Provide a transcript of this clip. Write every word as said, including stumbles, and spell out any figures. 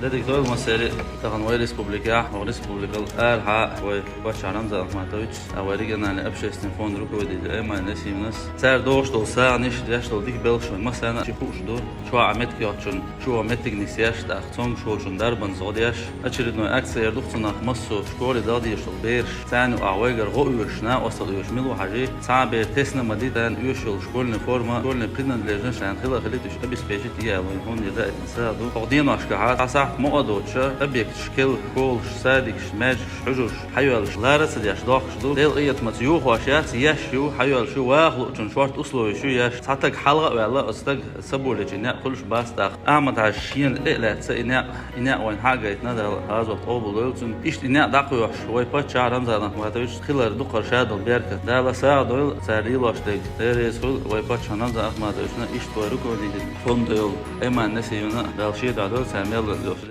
Деррига дойла массеран а тахан вай республикехь, вай республикал арахьа а вай паччахь Рамзан Ахматович, а вай региональный общественный фонд руководитель Аймани Насимовнас. Цара догӀуш долу сагӀанаш, деш долу дика белхаш вайна массарна а ши хууш ду. Чохь а меттиг йоцучун, чу а меттиг нисъеш, тӀаккха цомгуш волчун дарбанца гӀо деш. Очередной акция эр ду-кх цунах, массо а школе даха дезаш долу бераш, царна юкъахь вайгара гӀо оьшуш, накъосталла оьшуш мила ву хьажий, цхьа а бер тесна а ма ди, царна оьшуш йолу школьный форма, школьный принадлежность, царна хила а хилийта уьш обеспечить йийр ю вайна хӀунда даийтина сагӀа ду. ХӀокху деношкахьа цхьа сахьт мукъа а доцуш, объекташ, керла школаш, садикаш, маьждигаш, хьуьжарш, хьайоьллуш лара ца деш дохкуш ду. Делан къинхетамца юхош яц, еш ю, хьайоьллуш ю, ваха луучун шорта условеш ю еш. Цхьа стаг хьалха а ваьлла, оцу стаг са болчу и некъ хуьлуш бац тӀаккха. Ахьмад-Хьаьжас шена тӀе а лаьцна и некъ, и некъ вайна хьа а гайтина, Дала гӀазот къобалдойла цуьнан. Иштта и некъ дӀакхоьхьуш, вай паччахь Рамзан Ахматовична хилар ду-кх хӀара шадолу беркат. Дала сагӀа дойла цара лелош дерг. Дела реза хуьлда вай паччахь Рамзан Ахматовична, иштта вай руководитель фонда йолу Аймани Насимовна, Дала шен дуьхьа дойла цара мел долу.